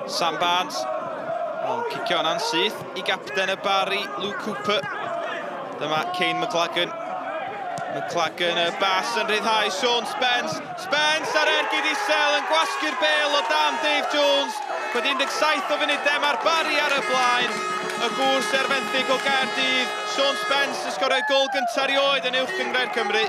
Sam Barnes. Ond cicio yna'n syth i gapten y Barry, Luke Cooper. Dyma Kane McLagan. McLagan y bas yn rhyddhau Sean Spence. Spence ar ergyd isel yn gwasgu'r bel o dan Dave Jones. Wedi 17 o funudau mae'r Barry ar y blaen. Y gŵr ser fenthyg o Gaerdydd, Sean Spence yn sgorio gol gyntaf erioed yn Uwch Gynghrair Cymru.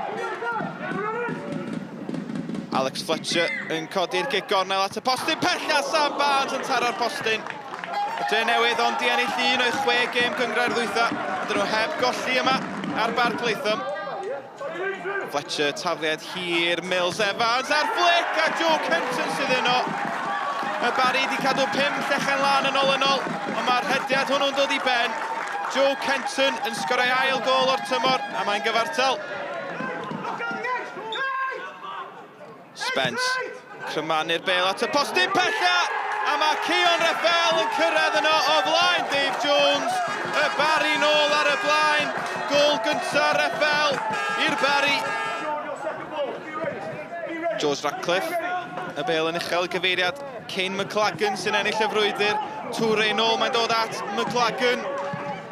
Alex Fletcher yn codi'r gic gornel at y postyn pella, Sam Barnes yn taro'r postyn. Y Dre Newydd ond di ennill un o'i chwe gêm gynghrair ddwytha. Dyn nhw heb golli yma ar Barc Latham. Fletcher, tafliad hir, Mills Evans a'r flick a Joe Kenton sydd yno. Y Barry di cadw pum llechen lan yn ôl yn ôl, ond mae'r rhediad hwnnw'n dod i ben. Joe Kenton yn sgorau ail gol o'r tymor, a mae'n gyfartal. Spence, crymanu'r bel at y postyn pella, a mae Keon Raffel yn cyrraedd yno o flaen Dave Jones. Y Barry nôl ar y blaen, gol gyntaf Raffel i'r Barry. George Ratcliffe, y bel yn uchel i gyfeiriad Kane McLagan sy'n ennill y frwydr. Toure nôl, mae'n dod at McLagan.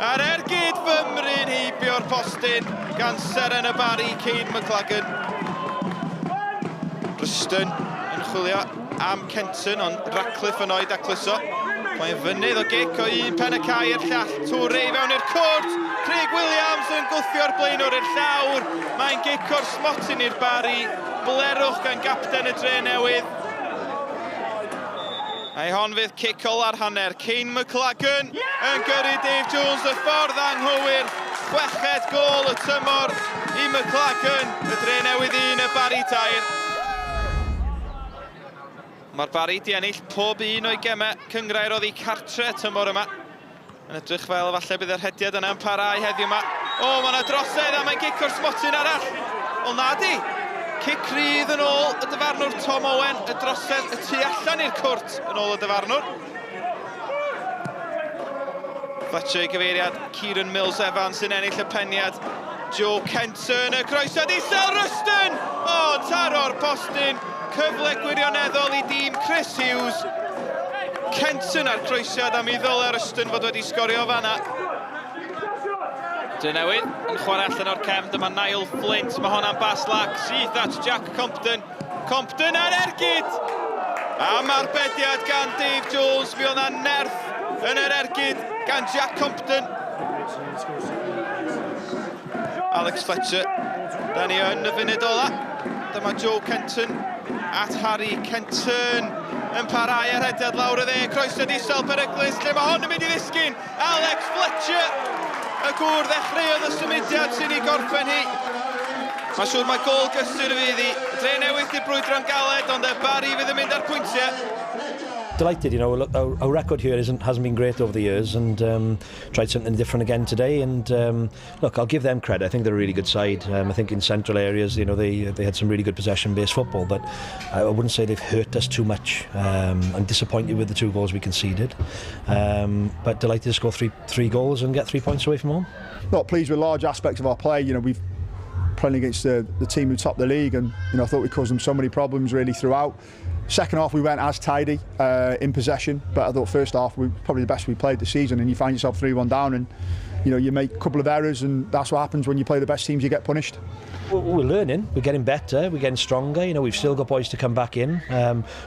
A'r ergyd fymryn heibio'r postyn gan seren y Barry, Kane McLagan. Ruston yn chwilio am Kenton, ond Ratcliffe yno i dacluso. Mae'n fynydd o gic o un pen y cae i'r llall. Toure i fewn i'r cwrt. Craig Williams yn gwthio'r blaenwr i'r llawr. Mae'n gic o'r smotyn i'r Barry. Blerwch gan gapten y Dre Newydd. A'i hon fydd cic ola'r hanner. Kane McLagan yn gyrru Dave Jones y ffordd anghywir. Chweched gol y tymor i McLagan. Y Dre Newydd 1, y Barry 3. Mae'r Barry di ennill pob un o'i gemau cynghrair oddi cartre tymor yma. Yn edrych fel falle bydd y rhediad yna yn parhau heddiw yma. O, mae yna drosedd a mae'n gic o'r smotyn arall. Wel na di. Cic rydd yn ôl y dyfarnwr Tom Owen. Y drosedd y tu allan i'r cwrt yn ôl y dyfarnwr. Fletcher i gyfeiriad Kieran Mills Evans sy'n ennill y peniad. Joe Kenton, y croesiad isel, Ruston! O, taro'r postyn. Cyfle gwirioneddol i dîm Chris Hughes. Kenton a'r croesiad am iddo Ruston fod wedi sgorio fanna. Drenewydd yn chwarae allan o'r cefn, dyma Niall Flint, mae honna'n bas lac, syth at Jack Compton. Compton ar ergyd! Am arbediad gan Dave Jones, mi oedd na nerth yn yr ergyd gan Jack Compton. Alex Fletcher, da ni yn y funud ola. Dyma Joe Kenton at Harry Kenton yn parhau ar rhediad lawr y dde. Croesiad isel peryglus lle mae hon yn mynd i ddisgyn. Alex Fletcher, y gŵr ddechreuodd y symudiad sy'n ei gorffen hi. Mae'n siŵr mae gol gysur fydd hi. Dre Newydd di'r brwydro'n galed, ond y Barry fydd yn mynd ar pwyntiau. Delighted, you know, look, our record here hasn't been great over the years, and tried something different again today, and look, I'll give them credit. I think they're a really good side. I think in central areas, you know, they had some really good possession-based football, but I wouldn't say they've hurt us too much. I'm disappointed with the 2 goals we conceded, but delighted to score three goals and get 3 points away from home. Not pleased with large aspects of our play. You know, we've playing against the team who topped the league, and you know, I thought we caused them so many problems really throughout. Second half we went as tidy in possession, but I thought first half we probably the best we played this season, and you find yourself 3-1 down, and you know, you make a couple of errors, and that's what happens when you play the best teams, you get punished. We're learning, we're getting better, we're getting stronger. You know, we've still got boys to come back in.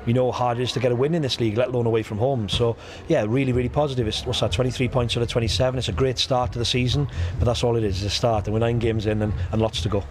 We know how hard it is to get a win in this league, let alone away from home. So yeah, really, really positive. It's, what's that, 23 points out of 27. It's a great start to the season, but that's all it is, it's a start, and we're 9 games in and lots to go.